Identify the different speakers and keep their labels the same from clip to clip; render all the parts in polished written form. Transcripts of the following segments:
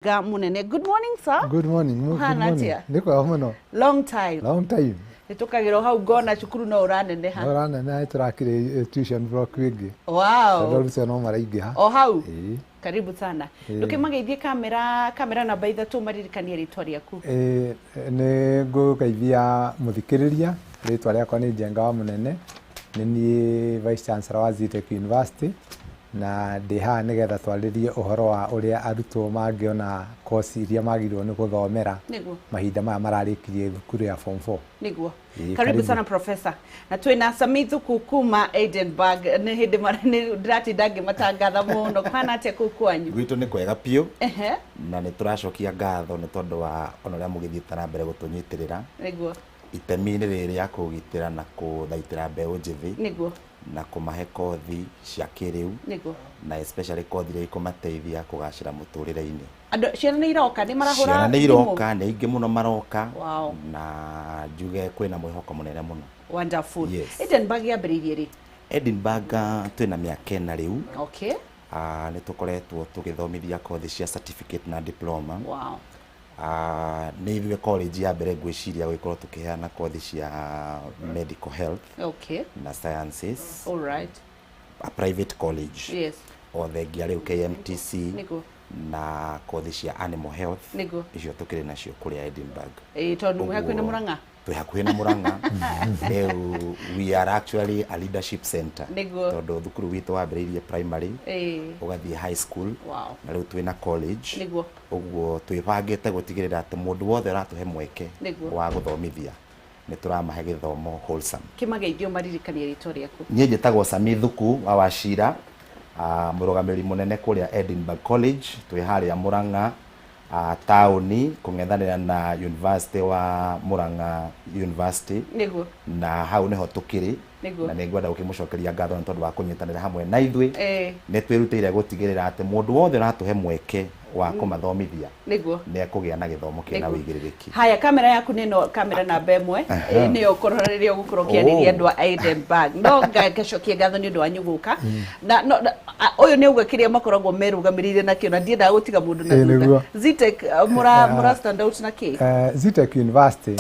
Speaker 1: Ga munene. Good morning, sir.
Speaker 2: Good morning. Good
Speaker 1: Ũhana
Speaker 2: morning.
Speaker 1: atĩa?
Speaker 2: Nĩ kwega mũno.
Speaker 1: Long time.
Speaker 2: Long time.
Speaker 1: Nĩ tũkagĩra hau ngona cukuru no ũraneneha.
Speaker 2: No ũraneneha, nĩ tũrakire tuition block ĩngĩ. Tondũ arutwo no maraingĩha.
Speaker 1: O hau.
Speaker 2: Ĩĩ.
Speaker 1: Karibu sana.
Speaker 2: Ĩĩ.
Speaker 1: Ndũkĩmageithie kamera namba 3, maririkanie rĩtwa rĩaku.
Speaker 2: Ĩĩ, nĩ ngũgeithia mũthikĩrĩria. Rĩtwa rĩakwa nĩ Njenga wa Mũnene. Nĩ niĩ Vice Chancellor wa Zetech University, na ndĩ haha nĩgetha twarĩrie ũhoro wa ũrĩa arutwo mangĩona course iria magĩrĩirwo nĩ gũthomera mahinda maya mararĩkirie thukuru ya form 4. Ĩĩ,
Speaker 1: Karibu
Speaker 2: karibu.
Speaker 1: sana, professor. Na twĩna Samithuku kuma Edinburgh. Nĩ hĩndĩ nĩ ndĩratinda ngĩmatangatha mũno. Kũhana atĩa kũu kwanyu?
Speaker 3: Gwitũ nĩ kwega biũ. Na nĩ tũracokia ngatho nĩ tondũ wa ona ũrĩa mũgĩthiĩte na mbere gũtũnyitĩrĩra itemi-inĩ rĩrĩ rĩa kũgitĩra na kũthaitĩra mbeũ njĩthĩ na kũmahe kothi cia kĩrĩu na especially kothi iria ikũmateithia kũgacĩra mũtũrĩre-inĩ.
Speaker 1: Andũ, ciana nĩ iroka, nĩ marahũra
Speaker 3: Ciana nĩ
Speaker 1: thimũ?
Speaker 3: iroka, nĩ aingĩ mũno maroka. Na njuge kwĩna mwĩhoko mũnene mũno.
Speaker 1: Wonderful.
Speaker 3: Yes.
Speaker 1: Edinburgh yambĩrĩirie rĩ?
Speaker 3: Edinburgh twĩna mĩaka 4 rĩu. Nĩ tũkoretwo tũgĩthomithia kothi cia certificate na diploma. Nĩ ithuĩ college ya mbere ngwĩciria gũgĩkorwo tũkĩheana kothi cia medical health na sciences. A private college. O thengia rĩu KMTC na kothi cia animal health. Icio tũkĩrĩ nacio kũrĩa Edinburgh.
Speaker 1: Ĩĩ, tondũ mwĩ hakuhĩ na Mũrang'a.
Speaker 3: Twĩ hakuhĩ na Mũrang'a. Rĩu we are actually a leadership center. Tondũ thukuru witũ wambĩrĩirie primary, ũgathiĩ high school, na rĩu twĩna college. Ũguo twĩbangĩte gũtigĩrĩra atĩ mũndũ wothe ũratũhe mweke wa gũthomithia, nĩ tũramahe gĩthomo wholesome.
Speaker 1: Kĩmageithio, maririkanie rĩtwa rĩaku.
Speaker 3: Niĩ njĩtagwo Sami Thuku wa Wachira, mũrũgamĩrĩri mũnene kũrĩa Edinburgh College. Twĩ harĩa Mũrang'a taũni, kũng'ethanĩra na University wa Murang'a University. Na hau nĩho tũkĩrĩ. Na nĩ ngwenda gũkĩmũcokeria ngatho nĩ tondũ wa kũnyitanĩra hamwe na ithuĩ. Nĩ twĩrutĩire gũtigĩrĩra atĩ mũndũ wothe ũratũhe mweke wa kũmathomithia nĩ ekũgĩa na gĩthomo kĩna wĩigĩrĩrĩki.
Speaker 1: Haya, kamera yaku nĩ ĩno, kamera namba 1. Nĩyo ũkũrora rĩrĩa ũgũkorwo ũkĩarĩria andũ a Edinburgh. No ngacokia ngatho nĩ ũndũ wanyu gũka. Na no ũyũ nĩ ũguo kĩrĩa makoragwo merũgamĩrĩire nakĩo, na ndiendaga gũtiga mũndũ na thutha. Zetech, mũra stand out na kĩ?
Speaker 2: Zetech University,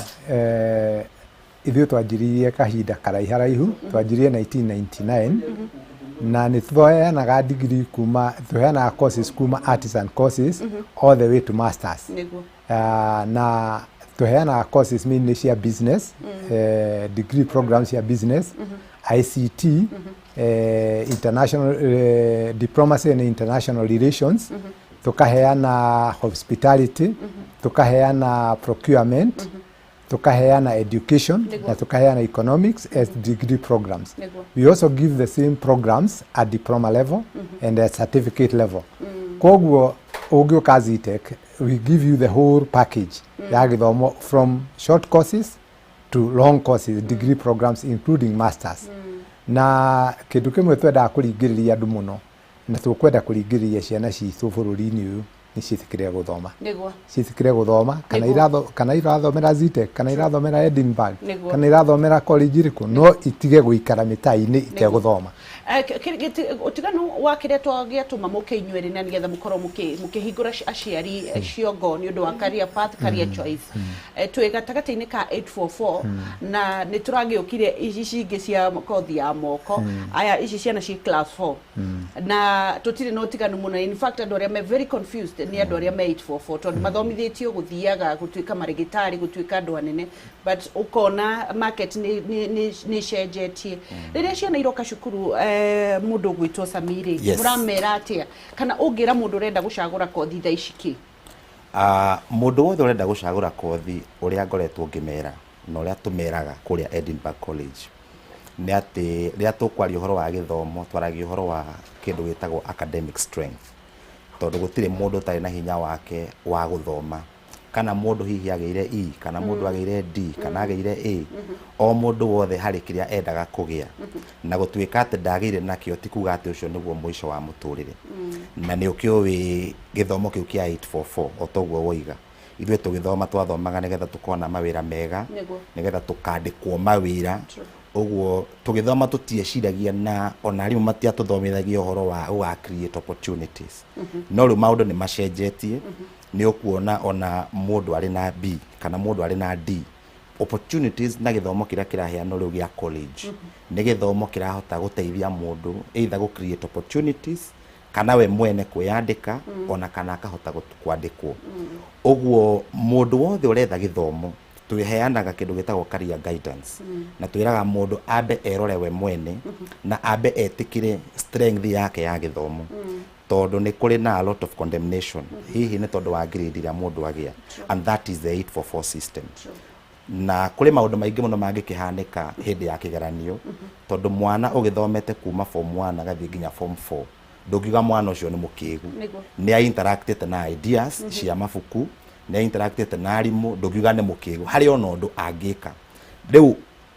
Speaker 2: ithuĩ twanjiririe kahinda karaiharaihu, twanjiririe 1999, na nĩ tũheanaga degree kuma, tũheanaga courses kuma artisan courses all the way to masters. Na tũheanaga courses mainly cia business, degree programs cia business, ICT, international diplomacy and international relations, tukaheana hospitality, tukaheana procurement, tukaheana education, na tukaheana economics as degree programs. We also give the same programs at diploma level and at certificate level. Koguo ũngĩũka Zetech, we give you the whole package ya gĩthomo from short courses to long courses, degree programs including masters. Na kĩndũ kĩmwe twendaga kũringĩrĩria andũ mũno, na tũkwenda kũringĩrĩria ciana citũ bũrũri-inĩ ũyũ, nĩ ciĩtĩkĩre gũthoma. Ciĩtĩkĩre gũthoma kana kana irathomera Zetech, kana irathomera Edinburgh, kana irathomera college ĩrĩkũ, no itige gũikara mĩtaa-inĩ itegũthoma.
Speaker 1: Ũtiganu wa kĩrĩa gĩatũma mũke inyuĩ na nĩgetha mũkorwo mũkĩhingũra aciari ciongo nĩ ũndũ wa career path, career choice. Twĩ gatagatĩ-inĩ ka 844 na nĩ tũragĩũkire ici cingĩ cia kothi ya moko. Aya, ici ciana ci class 4 na tũtirĩ na ũtiganu mũno. In fact, andũ arĩa me very confused nĩ andũ arĩa me 844, tondũ mathomithĩtio gũthiaga gũtuĩka marĩgĩtarĩ, gũtuĩka andũ anene, but ũkona market nĩ ĩcenjetie. Rĩrĩa ciana iroka cukuru, mũndũ ũgwĩtwo Samiri, mũramera atĩa, kana ũngĩra mũndũ ũrenda gũcagũra kothi thaa ici kĩ?
Speaker 3: Mũndũ wothe ũrenda gũcagũra kothi, ũrĩa ngoretwo ngĩmera na ũrĩa tũmeraga kũrĩa Edinburgh College nĩ atĩ rĩrĩa tũkwaria ũhoro wa gĩthomo, twaragia ũhoro wa kĩndũ gĩtagwo academic strength, tondũ gũtirĩ mũndũ ũtarĩ na hinya wake wa gũthoma, kana mũndũ hihi agĩire E, kana mũndũ agĩire D, kana agĩire A. O mũndũ wothe harĩ kĩrĩa endaga kũgĩa, na gũtuĩka atĩ ndagĩire nakĩo ti kuga atĩ ũcio nĩguo mũico wa mũtũrĩre. Na nĩ ũkĩũĩ gĩthomo kĩu kĩa 844, o toguo woiga, ithuĩ tũgĩthoma twathomaga nĩgetha tũkona mawĩra mega, nĩgetha tũkandĩkwo mawĩra. Ũguo tũgĩthoma tũtieciragia, na ona arimũ matiatũthomithagia ũhoro wa gũga create opportunities. No rĩu maũndũ nĩ macenjetie. Nĩ ũkuona ona mũndũ arĩ na B kana mũndũ arĩ na D, opportunities na gĩthomo kĩrĩa kĩraheanwo rĩu gĩa college nĩ gĩthomo kĩrahota gũteithia mũndũ either gũ create opportunities kana we mwene kwĩyandĩka, ona kana akahota kwandĩkwo. Ũguo mũndũ wothe ũretha gĩthomo, twĩheanaga kĩndũ gĩtagwo career guidance, na twĩraga mũndũ ambe erore we mwene na ambe etĩkĩre strength yake ya gĩthomo, tondũ nĩ kũrĩ na a lot of condemnation hihi nĩ tondũ wa grade ĩrĩa mũndũ agĩa, and that is the 844 system. Na kũrĩ maũndũ maingĩ mũno mangĩkĩhanĩka hĩndĩ ya kĩgeranio, tondũ mwana ũgĩthomete kuma form 1 agathiĩ nginya form 4, ndũngiuga mwana ũcio nĩ mũkĩgu. Nĩ a interactĩte na ideas cia mabuku, nĩ a interactĩte na arimũ, ndũngiuga nĩ mũkĩgu harĩ ona ũndũ angĩka. Rĩu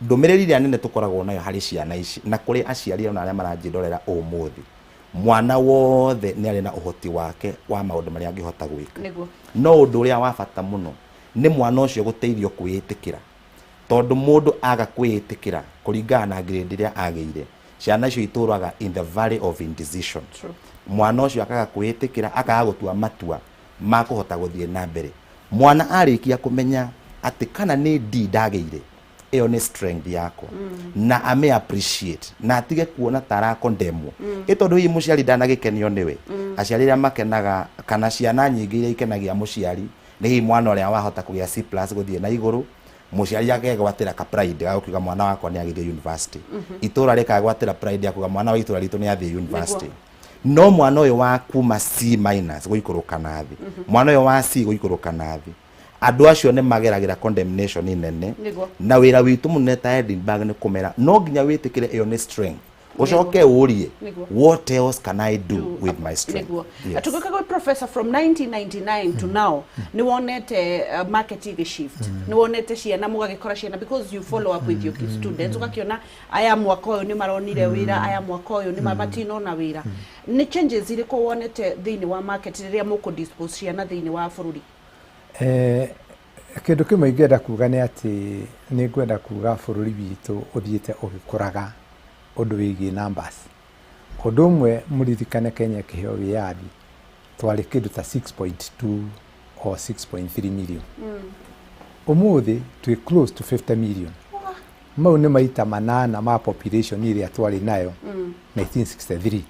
Speaker 3: ndũmĩrĩri ĩrĩa nene tũkoragwo nayo harĩ ciana ici na kũrĩ aciari ona arĩa maranjĩndorera ũmũthĩ, mwana wothe nĩ arĩ na ũhoti wake wa maũndũ marĩa angĩhota gwĩka. No ũndũ ũrĩa wa bata mũno nĩ mwana ũcio gũteithio kwĩĩtĩkĩra, tondũ mũndũ aga kwĩĩtĩkĩra kũringana na grade ĩrĩa agĩire, ciana icio itũraga in the valley of indecision. Mwana ũcio akaga kwĩĩtĩkĩra, akaga gũtua matua ma kũhota gũthiĩ na mbere. Mwana arĩkia kũmenya atĩ kana nĩ D ndagĩire, ĩyo nĩ strength yakwa, na ame appreciate na atige kuona ta arakondemwo, ĩ tondũ hihi mũciari ndanagĩkenio nĩwe. Aciari arĩa makenaga kana ciana nyingĩ iria ikenagia mũciari nĩ hihi mwana ũrĩa wahota kũgĩa C+ gũthiĩ na igũrũ. Mũciari akegwatĩra ka pride ga gũkiuga mwana wakwa nĩ agĩthiĩ university, itũra rĩkagwatĩra pride ya kuga mwana wa itũra ritũ nĩ athiĩ university. No mwana ũyũ wa kuma C- gũikũrũka na thĩ, mwana ũyũ wa C gũikũrũka na thĩ, andũ acio nĩ mageragĩra condemnation nene. Na wĩra witũ mũnene ta Edinburgh nĩ kũmera no nginya wĩtĩkĩre ĩyo nĩ strength, ũcoke ũrie, "What else can I do with my strength?"
Speaker 1: Yes. Tũgĩũka gwĩ professor, from 1999 to now nĩ wonete market ĩgĩ shift, nĩ wonete ciana, mũgagĩkora ciana, because you follow up with your students, ũgakĩona aya mwaka ũyũ nĩ maronire wĩra, aya mwaka ũyũ nĩ matinona wĩra. Nĩ changes irĩkũ wonete thĩinĩ wa market rĩrĩa mũkũ dispose ciana thĩinĩ wa bũrũri?
Speaker 2: Kĩndũ kĩmwe ingĩenda kuga nĩ atĩ nĩ ngwenda kuga bũrũri witũ ũthiĩte ũgĩkũraga ũndũ wĩgiĩ numbers. Ũndũ ũmwe mũririkane, Kenya ĩkĩheo wĩyathi twarĩ kĩndũ ta 6.2 or 6.3 million. Ũmũthĩ twĩ close to 50 million. Mau nĩ maita manana ma population ĩrĩa twarĩ nayo 1963,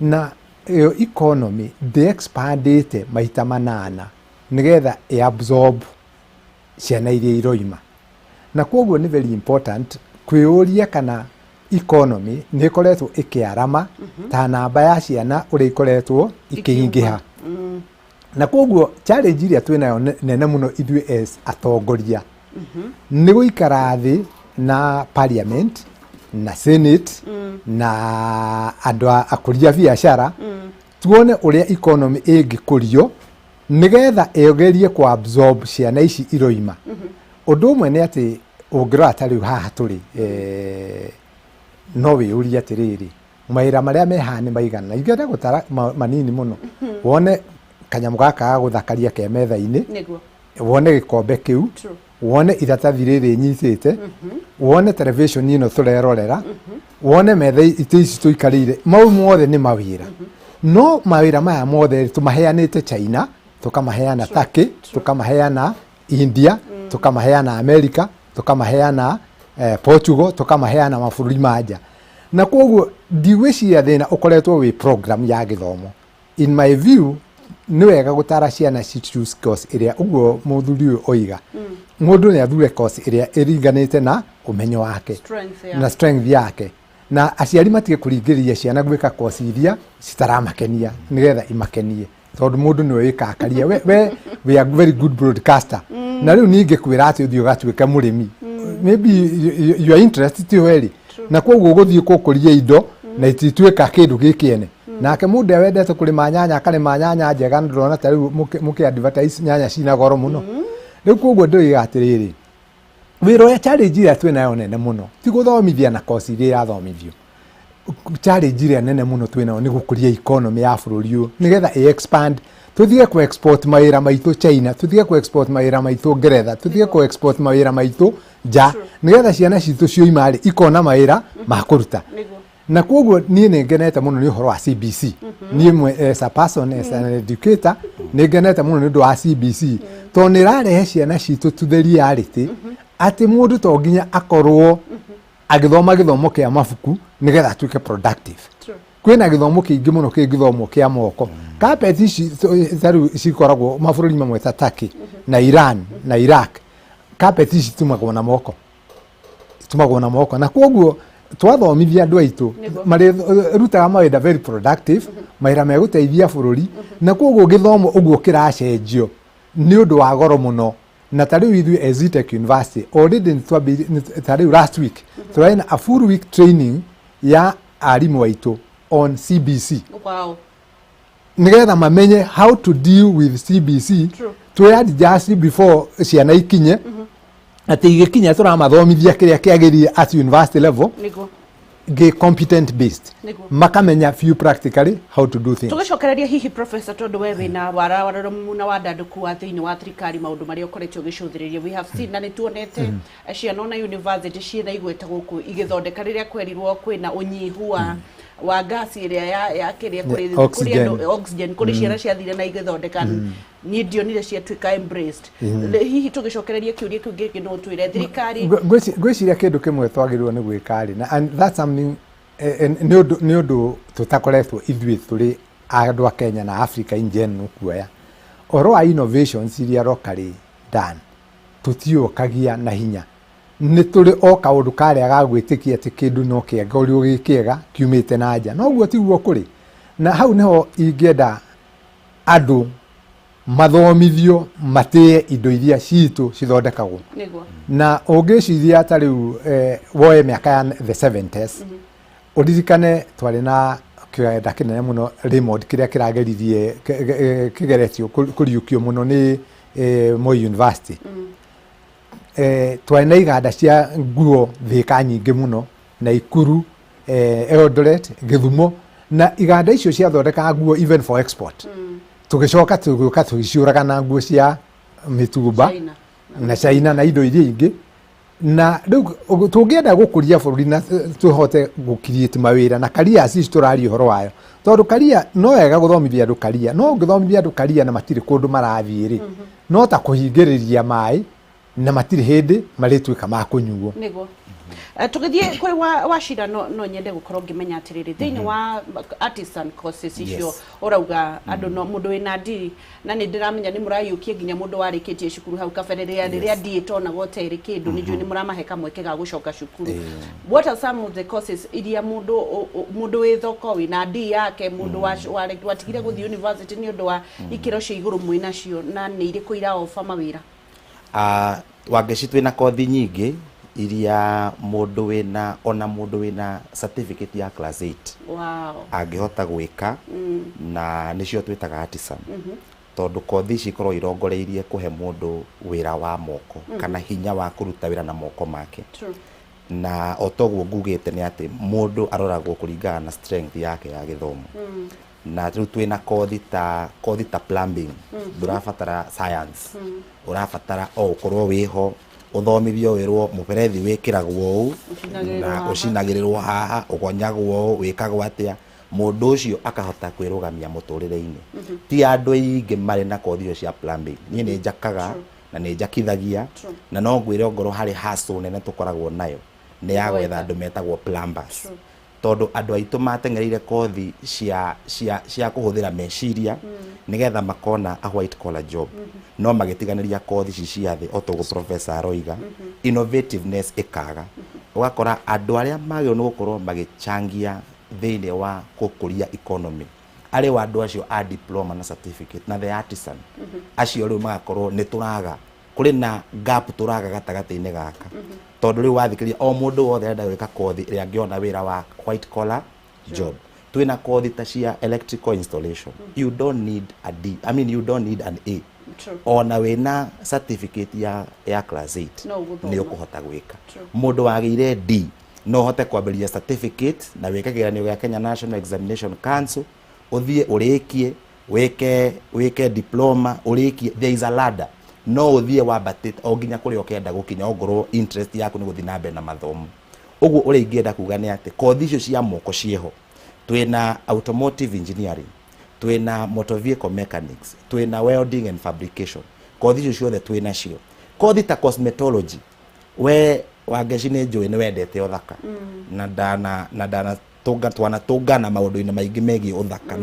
Speaker 2: na ĩyo economy ndĩ-expandĩte maita manana nĩgetha ĩ-absorb ciana iria iroima. Na koguo nĩ very important kwĩyũria kana economy nĩ ĩkoretwo ĩkĩarama ta namba ya ciana ũrĩa ikoretwo ikĩingĩha. Na koguo challenge ĩrĩa twĩnayo nene mũno ithuĩ as atongoria nĩ gũikara thĩ na parliament na senate na andũ a akũria biacara, tuone ũrĩa economy ĩngĩkũrio nĩgetha ĩgerie ku absorb ciana ici iroima. Ũndũ ũmwe nĩ atĩ ũngĩrora ta rĩu haha tũrĩ, no wĩyũrie atĩrĩrĩ, mawĩra marĩa me haha nĩ maigana? Ingĩenda gũtara manini mũno, wone kanyamũ gaka ga gũthakaria ke metha-inĩ, wone gĩkombe kĩu, wone iratathi rĩrĩ nyitĩte, wone television ĩno tũrerorera, wone metha itĩ ici tũikarĩire, mau mothe nĩ mawĩra. No mawĩra maya mothe tũmaheanĩte China, tũkamaheana Turkey, tũkamaheana India, tũkamaheana America, tũkamaheana Portugal, tũkamaheana mabũrũri ma nja. Na koguo ndigwĩciria thĩna ũkoretwo wĩ program ya gĩthomo. In my view, nĩ wega gũtara ciana ci choose course ĩrĩa, ũguo mũthuri ũyũ oiga, mũndũ nĩ athure course ĩrĩa ĩringanĩte na ũmenyo wake
Speaker 1: Strength
Speaker 2: na strength yake, na aciari matige kũringĩrĩria ciana gwĩka course iria citaramakenia nĩgetha imakenie, tondũ mũndũ nĩwe wĩkaga career. We are very good broadcaster, na rĩu ningĩ kwĩra atĩ ũthiĩ ũgatuĩke mũrĩmi, maybe your interest ti weri, na koguo ũgũthiĩ gũkũria indo na itituĩka kĩndũ gĩkĩene. Nake mũndũ ũrĩa wendete kũrĩma nyanya akarĩma nyanya njega, na ndĩrona ta rĩu mũkĩ advertise nyanya cina goro mũno rĩu. Koguo ndĩroiga atĩrĩrĩ, wĩra ũrĩa, challenge ĩrĩa twĩ nayo nene mũno ti gũthomithia na kosi iria irathomithio. Challenge ĩrĩa nene mũno twĩ nayo nĩ gũkũria economy ya bũrũri ũyũ nĩgetha ĩ expand, tũtige ku export mawĩra maitũ China, tũtige ku export mawĩra maitũ Ngeretha, tũtige ku export mawĩra maitũ nja, nĩgetha ciana citũ cioima rĩ ikona mawĩra ma kũruta. Na koguo niĩ nĩ ngenete mũno nĩ ũhoro wa CBC. Niĩ mwe as a person, as an educator, nĩ ngenete mũno nĩ ũndũ wa CBC, tondũ nĩ ĩrarehe ciana citũ to the reality atĩ mũndũ to nginya akorwo agĩthoma gĩthomo kĩa mabuku nĩgetha atuĩke productive. Kwĩna gĩthomo kĩingĩ mũno kĩngĩthomwo kĩa moko. Carpet ici ta rĩu cikoragwo mabũrũri mamwe ta Turkey na Iran na Iraq. Carpet ici itumagwo na moko, itumagwo na moko, na koguo twathomithia andũ aitũ marĩrutaga mawĩra very productive, mawĩra megũteithia bũrũri. Na koguo gĩthomo ũguo kĩracenjio nĩ ũndũ wa goro mũno. Na ta rĩu ithuĩ as Zetech University already nĩ ta rĩu last week tũrarĩ na a full week training ya arimũ aitũ on CBC, nĩgetha mamenye how to deal with CBC. Twĩ adjust before ciana ikinye, atĩ igĩkinya tũramathomithia kĩrĩa kĩagĩrĩire at university level, gĩ competent based, makamenya few practically how to do things.
Speaker 1: Tũgĩcokereria hihi, professor, tondũ we wĩna wara waroromu na wandandũku wa thĩinĩ wa thirikari, maũndũ marĩa ũkoretwo ũgĩcũthĩrĩria, we have seen na nĩ tuonete ciana ona university ciĩna igweta gũkũ igĩthondeka rĩrĩa kwerirwo kwĩna ũnyihu wa gasi ĩrĩa ya kĩrĩa kũrĩ
Speaker 2: Oxygen.
Speaker 1: Kũrĩ andũ, oxygen, kũrĩ ciana ciathire na igĩthondeka. Niĩ ndionire ciatuĩka embraced. Hihi tũgĩcokereria kĩũria kĩu gĩkĩ, no twĩre thirikari?
Speaker 2: Ngwĩciria kĩndũ kĩmwe twagĩrĩirwo nĩ gwĩka rĩ, na and that's something nĩ ũndũ tũtakoretwo ithuĩ tũrĩ andũ a Kenya na Africa in general kuoya ũhoro wa innovations iria locally done, tũtiũkagia na hinya. Nĩ tũrĩ o kaũndũ karĩa ga gwĩtĩkia atĩ kĩndũ no kĩongorio gĩ kĩega kiumĩte na nja, no ũguo tiguo kũrĩ. Na hau nĩho ingĩenda andũ mathomithio matĩe indo iria citũ cithondekagwo. Na ũngĩciria ta rĩu woe mĩaka ya the 70s, ũririkane twarĩ na kĩganda kĩnene mũno Raymond, kĩrĩa kĩrageririe kĩgeretio kũriũkio mũno nĩ Moi University. Twarĩ na iganda cia nguo Thĩka nyingĩ mũno, Naikuru, Eldoret, Gĩthumo, na iganda icio ciathondekaga nguo even for export. Tũgĩcoka tũgĩũka tũgĩciũraga na nguo cia mĩtumba
Speaker 1: China.
Speaker 2: Na China na indo iria ingĩ. Na rĩu tũngĩenda gũkũria bũrũri na tũhote gũ create mawĩra na careers ici tũraria ũhoro wayo, tondũ career no wega gũthomithia andũ career, no ũngĩthomithia andũ career na matirĩ kũndũ marathiĩ rĩ, no ta kũhingĩrĩria maĩ na matirĩ hĩndĩ marĩtuĩka ma kũnyuo.
Speaker 1: Nĩguo. Tũgĩthiĩ kwĩ wa cira, no nyende gũkorwo ngĩmenya atĩrĩrĩ, thĩinĩ wa artisan courses icio ũrauga andũ no mũndũ wĩna ndiri, na nĩ ndĩramenya nĩ mũraiyũkia nginya mũndũ warĩkĩtie cukuru hau kabere, rĩrĩa ndii tonagwo terĩ kĩndũ, nĩ njũĩ nĩ mũramahe kamweke ga gũcoka cukuru. What are some of the courses iria mũndũ wĩ thoko wĩna ndii yake, mũndũ watigire gũthiĩ university nĩ ũndũ wa ikĩro cia igũrũ mwĩ nacio, na nĩ irĩkũ iraoba mawĩra?
Speaker 3: Wangeci, twĩna kothi nyingĩ iria mũndũ wĩna, ona mũndũ wĩna certificate ya class 8 angĩhota gwĩka, na nĩcio twĩtaga artisan, tondũ kothi ici ikoragwo irongoreirie kũhe mũndũ wĩra wa moko kana hinya wa kũruta wĩra na moko make. Na o toguo ngugĩte nĩ atĩ mũndũ aroragwo kũringana na strength yake ya gĩthomo. Na rĩu twĩna kothi ta plumbing. Ndũrabatara science, ũrabatara o ũkorwo wĩho ũthomithio, wĩrwo mũberethi wĩkĩragwo ũũ
Speaker 1: Ũcinagĩrĩrwo
Speaker 3: na
Speaker 1: haha.
Speaker 3: Ũcinagĩrĩrwo haha, ũgonyagwo ũũ, wĩkagwo atĩa, mũndũ ũcio akahota kwĩrũgamia mũtũrĩre-inĩ. Ti andũ aingĩ marĩ na kothi icio cia plumbing. Niĩ nĩ njakaga na nĩ njakithagia, na no ngwĩre ongorwo harĩ hustle nene tũkoragwo nayo nĩ ya gwetha andũ metagwo plumbers, tondũ andũ aitũ mateng'ereire kothi cia kũhũthĩra meciria nĩgetha makona a white collar job, no magĩtiganĩria kothi ici cia thĩ. O toguo professor aroiga, innovativeness ĩkaga, ũgakora andũ arĩa magĩrĩirwo nĩ gũkorwo magĩchangia thĩinĩ wa gũkũria economy arĩ wa andũ acio a diploma na certificate na the artisan acio, rĩu magakorwo nĩ tũraga, kũrĩ na gap tũraga gatagatĩ-inĩ gaka, tondũ rĩu wathikĩrĩria o mũndũ wothe arenda gwĩka kothi ĩrĩa angĩona wĩra wa white collar job. Twĩna kothi ta cia electrical installation. You don't need a D, I mean, you don't need an A. Ona wĩna certificate ya class 8
Speaker 1: No ũgũthoma.
Speaker 3: Nĩ ũkũhota gwĩka. Mũndũ wagĩire D no ũhote kwambĩrĩria certificate na wĩke kĩgeranio gĩa Kenya National Examination Council, ũthiĩ ũrĩkie, wĩke diploma, ũrĩkie. There is a ladder, no ũthiĩ wambatĩte o nginya kũrĩa ũkenda gũkinya, ongorwo interest yaku nĩ gũthiĩ na mbere na mathomo. Ũguo ũrĩa ingĩenda kuga nĩ atĩ kothi icio cia moko ciĩho. Twĩna automotive engineering, twĩna motor vehicle mechanics, twĩna welding and fabrication. Kothi icio ciothe twĩnacio. Kothi ta cosmetology, we Wangeci nĩ njũĩ nĩ wendete ũthaka, na ndana tũnga twanatũngana maũndũ-inĩ maingĩ megiĩ ũthaka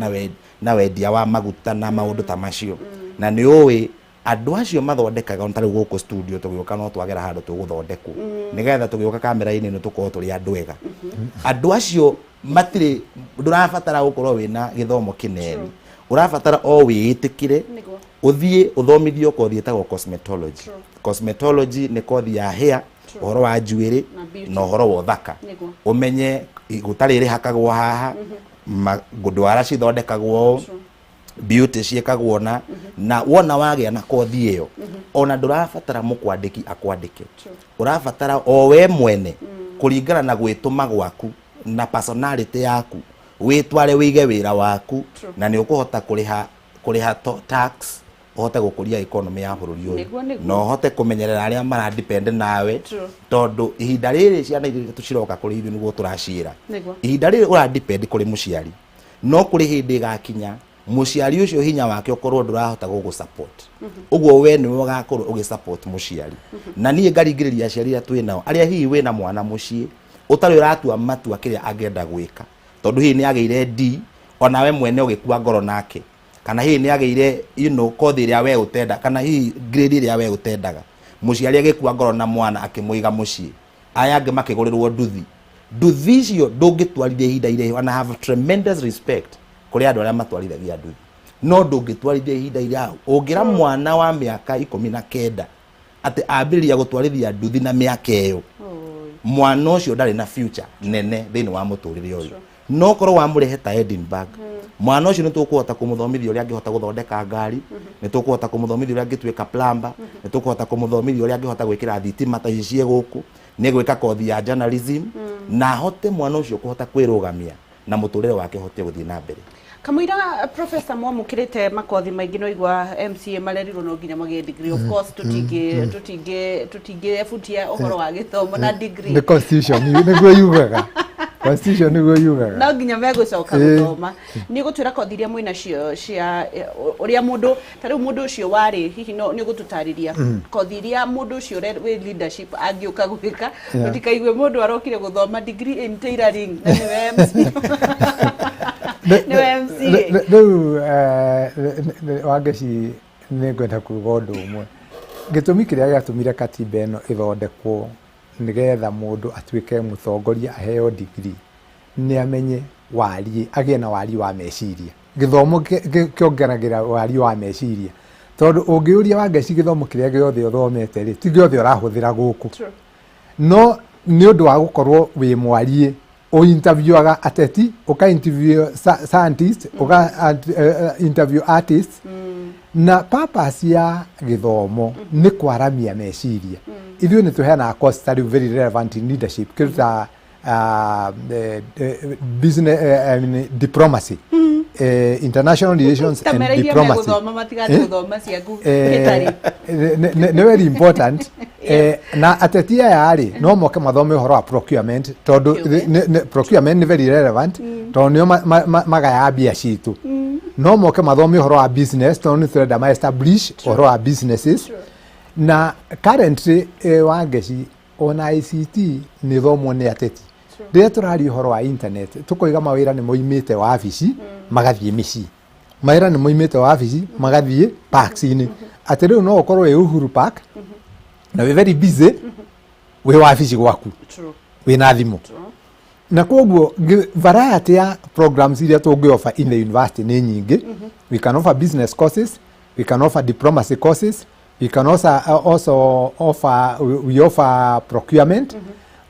Speaker 3: na wendia wa maguta na maũndũ ta macio, na nĩ ũĩ andũ acio mathondekaga. Ta rĩu gũkũ studio tũgĩũka no twagera handũ tũgũthondekwo nĩgetha tũgĩũka kamera-inĩ ĩno tũkorwo tũrĩ andũ ega. Andũ acio matirĩ, ndũrabatara gũkorwo wĩna gĩthomo kĩnene, ũrabatara o wĩĩtĩkĩre ũthiĩ ũthomithio kothi ĩtagwo cosmetology. Cosmetology nĩ kothi ya hair, ũhoro wa njuĩrĩ
Speaker 1: Na beauty.
Speaker 3: Na ũhoro wa ũthaka. Ũmenye iguta rĩrĩ hakagwo haha, ndwara cithondekagwo ũũ, beauty ciĩkagwo na wona wagĩa na kothi ĩyo, ona ndũrabatara mũkwandĩki akwandĩke. Ũrabatara o we mwene, kũringana na gwĩtũma gwaku na personality yaku, wĩtware wĩige wĩra waku na nĩ ũkũhota kũrĩha tax, ũhote gũkũria economy ya bũrũri ũyũ na ũhote kũmenyerera arĩa maradepend nawe, tondũ ihinda rĩrĩ ciana iria ciroka kũrĩ ithuĩ nĩguo tũraciĩra, ihinda rĩrĩ ũradepend kũrĩ mũciari, no kũrĩ hĩndĩ ĩgakinya mũciari ũcio hinya wake ũkorwo ndũrahota gũgũ support. Ũguo we nĩwe ũgakorwo ũgĩ support mũciari. Na niĩ ngaringĩrĩria aciari arĩa twĩ nao, arĩa hihi wĩna mwana mũciĩ ũtarĩ ũratua matua kĩrĩa angĩenda gwĩka, tondũ hihi nĩ agĩire D onawe mwene ũgĩkua ngoro nake, kana hihi nĩ agĩire kothi ĩrĩa we ũtenda, kana hihi grade ĩrĩa we ũtendaga, mũciari agĩkua ngoro na mwana akĩmũiga mũciĩ, aya angĩ makĩgũrĩrwo nduthi. Nduthi icio ndũngĩtwarithia ihinda iraihu, and I have tremendous respect kũrĩ andũ arĩa matwarithagia nduthi, no ndũngĩtwarithia ihinda iraihu ũngĩra mwana wa mĩaka 19 atĩ ambĩrĩria gũtwarithia nduthi na mĩaka ĩyo. Mwana ũcio ndarĩ na future nene thĩinĩ wa mũtũrĩre ũyũ. No korwo wamũrehe ta Edinburgh, mwana ũcio nĩ tũkũhota kũmũthomithia ũrĩa angĩhota gũthondeka ngari, nĩ tũkũhota kũmũthomithia ũrĩa angĩtuĩka plumber, nĩ tũkũhota kũmũthomithia ũrĩa angĩhota gwĩkĩra thitima ta ici ciĩ gũkũ, nĩ gwĩka kothi ya journalism, na ahote mwana ũcio kũhota kwĩrũgamia na mũtũrĩre wake ũhote gũthiĩ na mbere.
Speaker 1: Kamũira professor mwamũkĩrĩte makothi maingĩ, no igua MCA marerirwo no nginya magĩe degree. Of course tũtingĩebutia ũhoro wa gĩthomo na degree.
Speaker 2: Nĩ constitution nĩguo yugaga, constitution nĩguo yugaga.
Speaker 1: No nginya megũcoka gũthoma. Nĩ ũgũtwĩra kothi iria mwĩnacio cia ũrĩa mũndũ ta rĩu mũndũ ũcio warĩ hihi no nĩ ũgũtũtarĩria kothi iria mũndũ ũcio wĩ leadership angĩũka gwĩka, tũtikaigue mũndũ arokire gũthoma degree in tailoring na nĩwe MC, nĩwe MCA.
Speaker 2: Rĩu Wangeci, nĩ ngwenda kuga ũndũ ũmwe. Gĩtũmi kĩrĩa gĩatũmire katiba ĩno ĩthondekwo nĩgetha mũndũ atuĩke mũtongoria aheo degree nĩ amenye wariĩ, agĩe na wariĩ wa meciria. Gĩthomo kĩongeragĩra wariĩ wa meciria, tondũ ũngĩũria Wangeci gĩthomo kĩrĩa gĩothe ũthomete rĩ, ti gĩothe ũrahũthĩra gũkũ, no nĩ ũndũ wa gũkorwo wĩ mwariĩ ũinterviewaga ateti, ũka interview scientist, ũka interview artist. Na purpose ya gĩthomo nĩ kwaramia meciria. Ithuĩ nĩ tũheanaga course ta rĩu very relevant in leadership, kĩndũ ta business, I mean, diplomacy, international relations
Speaker 1: ta
Speaker 2: and
Speaker 1: mera iria
Speaker 2: diplomacy.
Speaker 1: Megũthoma matigathiĩ gũthoma ciaku gĩtarĩ.
Speaker 2: Nĩ very important. Na ateti aya rĩ, no moke mathome ũhoro wa procurement, tondũ procurement nĩ very relevant, tondũ nĩo magayaga mbia citũ. No moke mathome ũhoro wa business, tondũ nĩ tũrenda ma establish ũhoro wa businesses. Na currently, Wangeci, ona ICT nĩ thomwo nĩ ateti. Rĩrĩa tũraria ũhoro wa internet, tũkoiga mawĩra nĩ moimĩte wabici magathiĩ mĩciĩ, mawĩra nĩ moimĩte wabici magathiĩ parks-inĩ, atĩ rĩu no ũkorwo wĩ Uhuru Park na wĩ very busy wĩ wabici gwaku wĩna thimũ. Na koguo variety ya programs iria tũngĩ offer in the university nĩ nyingĩ. We can offer business courses, we can offer diplomacy courses, we can also offer, we offer procurement,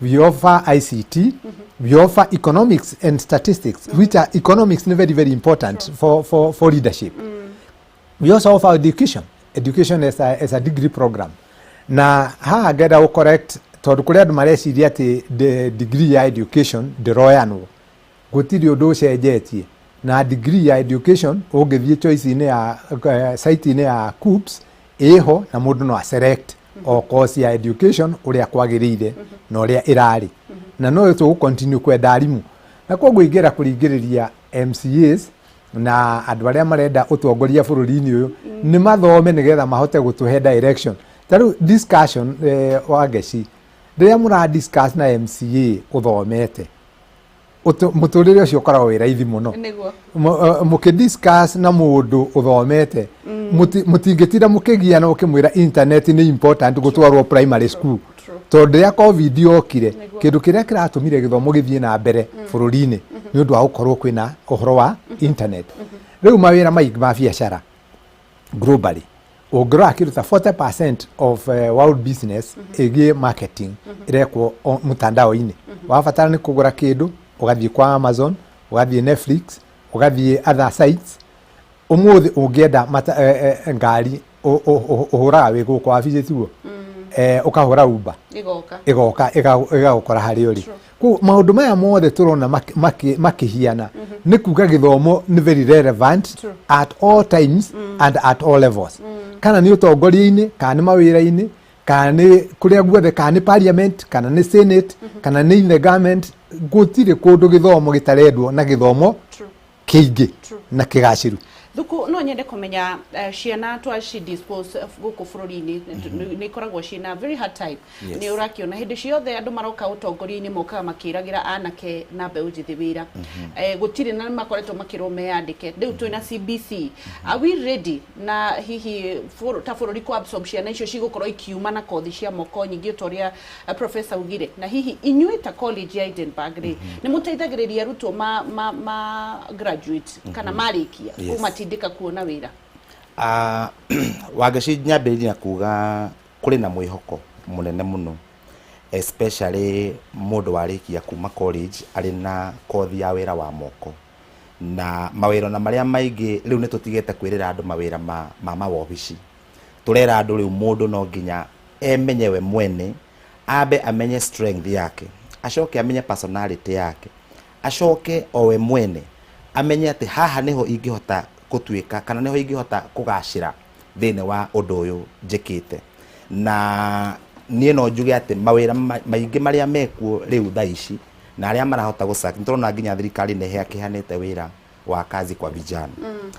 Speaker 2: we offer ICT, we offer economics and statistics, which are, economics is very very important for leadership. We also offer education as a degree program. Na haha ngenda gũ correct, tondũ kũrĩ andũ mareciria atĩ degree ya education ndĩroyanwo. Gũtirĩ ũndũ ũcenjetie na degree ya education. Ũngĩthiĩ choice-inĩ ya site-inĩ ya KUCCPS ĩho, na mũndũ no a select o course ya education ũrĩa kwagĩrĩire na ũrĩa ĩrarĩ. Na no tũgũ continue kwenda arimũ, na koguo ingĩenda kũringĩrĩria MCAs na andũ arĩa marenda ũtongoria bũrũri-inĩ ũyũ nĩ mathome nĩgetha mahote gũtũhe direction. Ta rĩu discussion, Wangeci, rĩrĩa mũra discuss na MCA ũthomete, mũtũrĩre ũcio ũkoragwo wĩ raithi mũno. Mũkĩ discuss na mũndũ ũthomete, mũtingĩtinda mũkĩgiana ũkĩmwĩra internet nĩ important gũtwarwo primary school, tondũ rĩrĩa COVID yokire, kĩndũ kĩrĩa kĩratũmire gĩthomo gĩthiĩ na mbere bũrũri-inĩ nĩ ũndũ wa gũkorwo kwĩna ũhoro wa internet. Rĩu mawĩra maingĩ ma biacara globally, ũngĩrora kĩndũ ta 40% of world business ĩgiĩ marketing ĩrekwo mtandao-inĩ. Wabatara nĩ kũgũra kĩndũ, ũgathiĩ kwa Amazon, ũgathiĩ Netflix, ũgathiĩ other sites. Ũmũthĩ ũngĩenda ngari, ũhũraga wĩ gũkũ wabici, tiguo? Ũkahũra Uber,
Speaker 1: Ĩgoka.
Speaker 2: Ĩgoka ĩgagũkora harĩa ũrĩ. Koguo maũndũ maya mothe tũrona makĩhiana nĩ kuga gĩthomo nĩ very relevant at all times and at all levels, kana nĩ ũtongoria-inĩ, kana nĩ mawĩra-inĩ, kana nĩ kũrĩa guothe, kana nĩ parliament, kana nĩ senate, kana nĩ in the government. Gũtirĩ kũndũ gĩthomo gĩtarendwo na gĩthomo kĩingĩ na kĩgacĩru.
Speaker 1: Thuku, no nyende kũmenya, ciana twaci dispose gũkũ bũrũri-inĩ nĩ ikoragwo ciĩna very hard time. Nĩ ũrakĩona hĩndĩ ciothe andũ maroka ũtongoria-inĩ mokaga makĩragĩra anake na mbeũ njĩthĩ wĩra. Gũtirĩ na makoretwo makĩrwo meyandĩke. Rĩu twĩna CBC, are we ready na hihi ta bũrũri kũ absorb ciana icio cigũkorwo ikiuma na kothi cia moko nyingĩ ta ũrĩa professor ugire? Na hihi inyuĩ ta college ya Edinburgh rĩ, nĩ mũteithagĩrĩria arutwo ma graduate kana marĩkia kũmatindĩka kuona wĩra?
Speaker 3: Wangeci, nyambĩrĩrie na kuga kũrĩ na mwĩhoko mũnene mũno, especially mũndũ warĩkia kuma college arĩ na kothi ya wĩra wa moko na mawĩra na marĩa maingĩ. Rĩu nĩ tũtigĩte kwĩrĩra andũ mawĩra ma mawobici. Tũrera andũ rĩu mũndũ no nginya emenye we mwene, ambe amenye strength yake, acoke amenye personality yake, acoke o we mwene amenye atĩ haha nĩho ingĩhota gũtuĩka kana nĩho ingĩhota kũgacĩra thĩinĩ wa ũndũ ũyũ njĩkĩte. Na niĩ no njuge atĩ mawĩra maingĩ marĩa mekuo rĩu thaa ici na arĩa marahota gũsac, nĩ tũrona nginya thirikari nĩ ĩkĩheanĩte wĩra wa kazi kwa vijana.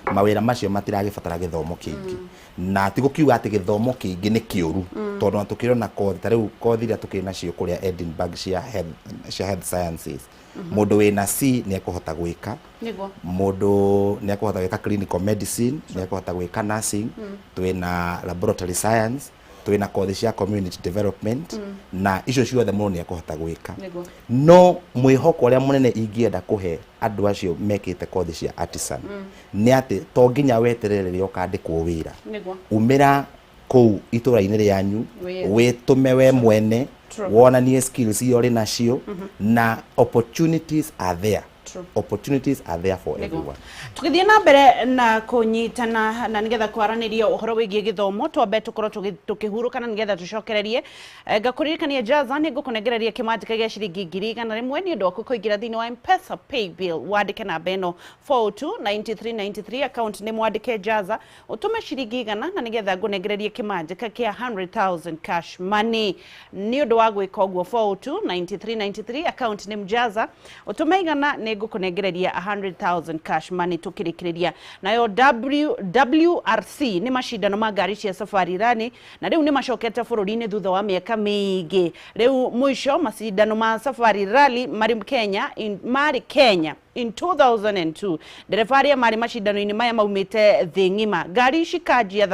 Speaker 3: Mawĩra macio matiragĩbatara gĩthomo kĩingĩ, na ti gũkiuga atĩ gĩthomo kĩingĩ nĩ kĩũru, tondũ ona tũkĩrĩ na kothi ta rĩu kothi iria tũkĩrĩ nacio kũrĩa Edinburgh cia health sciences, mũndũ wĩna C nĩ ekũhota gwĩka. Mũndũ nĩ ekũhota gwĩka clinical medicine, nĩ ekũhota gwĩka nursing, twĩna laboratory science, twĩna kothi cia community development, na icio ciothe mũndũ nĩ ekũhota gwĩka. No mwĩhoko ũrĩa mũnene ingĩenda kũhe andũ acio mekĩte kothi cia artisan nĩ atĩ to nginya weterere rĩrĩa ũkandĩkwo wĩra. Umĩra kũu itũra-inĩ rĩanyu, wĩtũme we mwene, wonanie skills iria ũrĩ nacio, na opportunities are there. Opportunities are there for everyone.
Speaker 1: Tũgĩthiĩ na mbere na kũnyitana na nĩgetha kwaranĩria ũhoro wĩgiĩ gĩthomo, twambe tũkorwo tũkĩhurũka na nĩgetha tũcokererie. Ngakũririkania Jaza nĩ ngũkũnengereria kĩmanjĩka gĩa ciringi 100,000 nĩ ũndũ waku kũingĩra thĩinĩ wa M-Pesa pay bill. Wandĩke namba ĩno 4029393, account nĩ mwandĩke Jaza, ũtũme ciringi 100 na nĩgetha ngũnengererie kĩmanjĩka kĩa 100,000 cash money nĩ ũndũ wa gwĩka ũguo. 4029393, account nĩ Mjaza, ũtũme 100 nĩ ngũkũnengereria 100,000 cash money. Tũkĩrĩkĩrĩria nayo WRC nĩ macindano ma ngari cia safari rally, na rĩu nĩ macokete bũrũri-inĩ thutha wa mĩaka mĩingĩ. Rĩu mũico macindano ma safari rally marĩ Kenya marĩ Kenya in 2002. Ndereba arĩa marĩ macindano-inĩ maya maumĩte thĩ ng'ima. Ngari cikanjia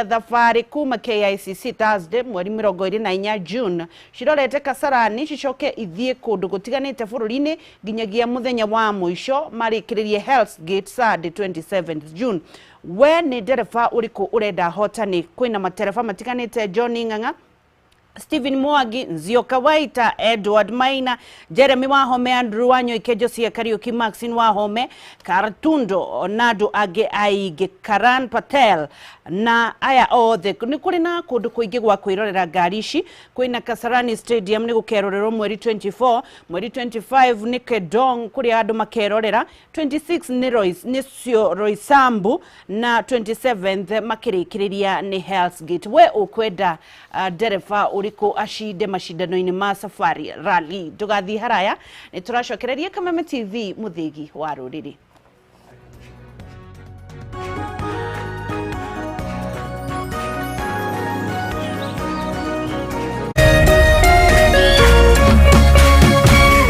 Speaker 1: thabarĩ kuma KICC Thursday mweri 24 June, cirorete Kasarani, cicoke ithiĩ kũndũ gũtiganĩte bũrũri-inĩ nginyagia mũthenya wa mũico marĩkĩrĩrie Hell's Gate Saturday 27 June. We nĩ ndereba ũrĩkũ ũrenda hotani? Kwĩna matereba matiganĩte: John Ng'ang'a, Stephen Mwangi, Nzioka Waita, Edward Maina, Jeremy Wahome, Andrew Wanyoike, Josia Kariuki, Maxine Wahome, Kartundo na andũ angĩ aingĩ, Karan Patel na aya othe. Nĩ kũrĩ na kũndũ kũingĩ gwa kwĩrorera ngari ici. Kwĩna Kasarani Stadium nĩ gũkerorerwo mweri 24, mweri 25 nĩ Kedong kũrĩa andũ makerorera, 26 nĩ Royce, nĩ cio Roysambu, na 27th makĩrĩkĩrĩria nĩ Hell's Gate. We ũkwenda ndereba ũrĩkũ acinde macindano-inĩ ma Safari Rally. Ndũgathiĩ haraya, nĩ tũracokereria Kameme TV, mũthĩgi wa rũrĩrĩ.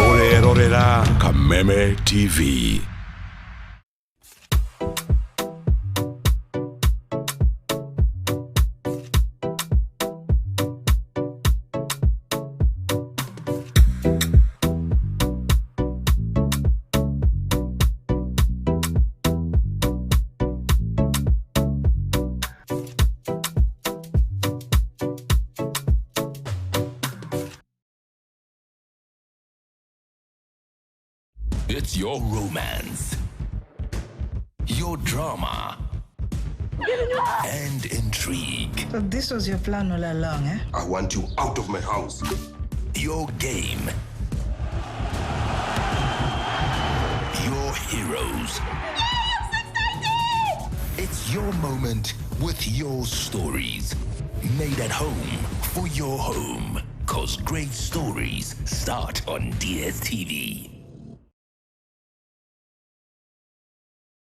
Speaker 4: Ũrerorera Kameme TV.
Speaker 5: It's your romance, your drama, and intrigue.
Speaker 6: So this was your plan all along, eh?
Speaker 4: I want you out of my house.
Speaker 5: Your game, your heroes. It's your moment with your stories. Made at home for your home. 'Cause great stories start on DSTV.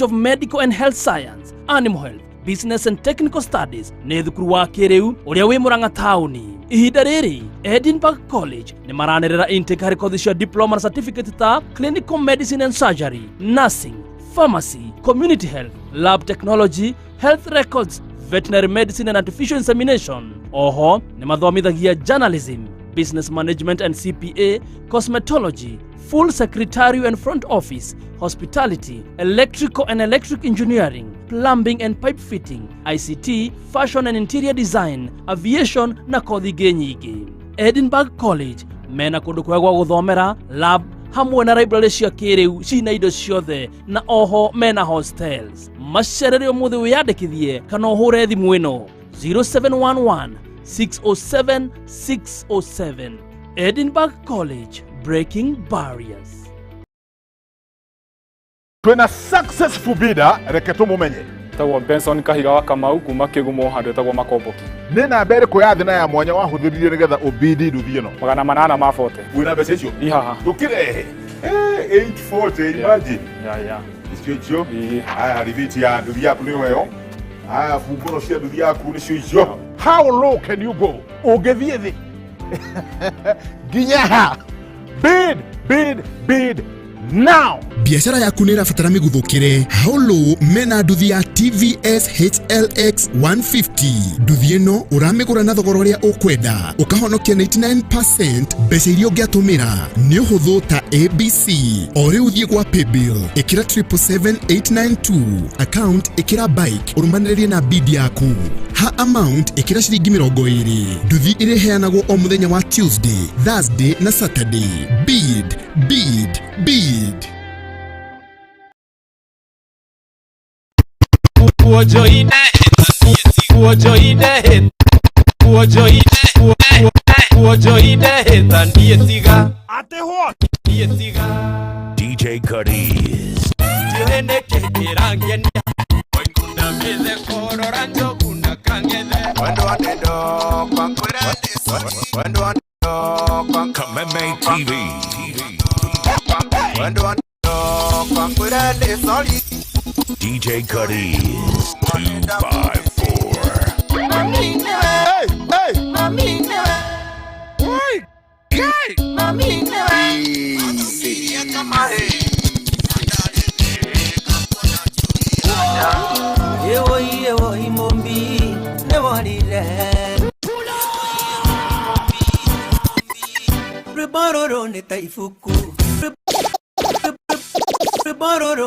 Speaker 7: Of Medical and Health Science, Animal Health, Business and Technical Studies nĩ thukuru wa kĩrĩu ũrĩa wĩ Murang'a taũni. Ihinda rĩrĩ Edinburgh College nĩ maranĩrĩra intake harĩ kothi cia diploma na certificate ta Clinical Medicine and Surgery, Nursing, Pharmacy, Community Health, Lab Technology, Health Records, Veterinary Medicine and Artificial Insemination. Oho nĩ mathomithagia Journalism, Business Management and CPA, Cosmetology, Full Secretarial and Front Office, Hospitality, Electrical and Electric Engineering, Plumbing and Pipe Fitting, ICT, Fashion and Interior Design, Aviation na kothi ingĩ nyingĩ. Edinburgh College mena kũndũ kwega gwa gũthomera, lab hamwe na library cia kĩrĩu cina indo ciothe, na oho mena hostels. Macerere ũmũthĩ wĩyandĩkithie kana ũhũre thimũ ĩno 0711 607 607. Edinburgh College, breaking barriers.
Speaker 8: Twina successful bidder, reke tumumenye.
Speaker 9: Tagwo Benson Kahiga wa Kamau kuma Kigumo handu etagwo Makomboki.
Speaker 8: Nĩ namba ĩrĩkũ ya thĩ na ya mwanya wahũthĩrire nĩgetha ũbidi nduthi ĩno?
Speaker 9: 840.
Speaker 8: Wĩna mbeca icio?
Speaker 9: Ihaha.
Speaker 8: Ndũkĩrehe. 840, imagine.
Speaker 9: Yeah.
Speaker 8: Icio icio. Aya, rithiti ya nduthi yaku nĩyo ĩyo. Aya, bungũro cia nduthi yaku nĩcio icio. How low can you go? Ũngĩthiĩ thĩ nginya ha? Bid, bid, bid now.
Speaker 10: Biacara yaku nĩ ĩrabatara mĩguthũkĩre. Holo mena nduthi ya TVS HLX 150. Nduthi ĩno ũramĩgũra na thogora ũrĩa ũkwenda, ũkahonokia 99% mbeca iria ũngĩatũmĩra. Nĩ ũhũthũ ta ABC. O rĩu thiĩ gwa paybill, ĩkĩra 777892, account ĩkĩra bike, ũrũmanĩrĩrie na bid yaku. Ha amount ĩkĩra ciringi 20. Nduthi ĩrĩheanagwo o mũthenya wa Tuesday, Thursday na Saturday. Bid, bid, bid.
Speaker 5: DJ Cuddies. Kameme TV. DJ Cuddies 254.
Speaker 8: Hey, hey.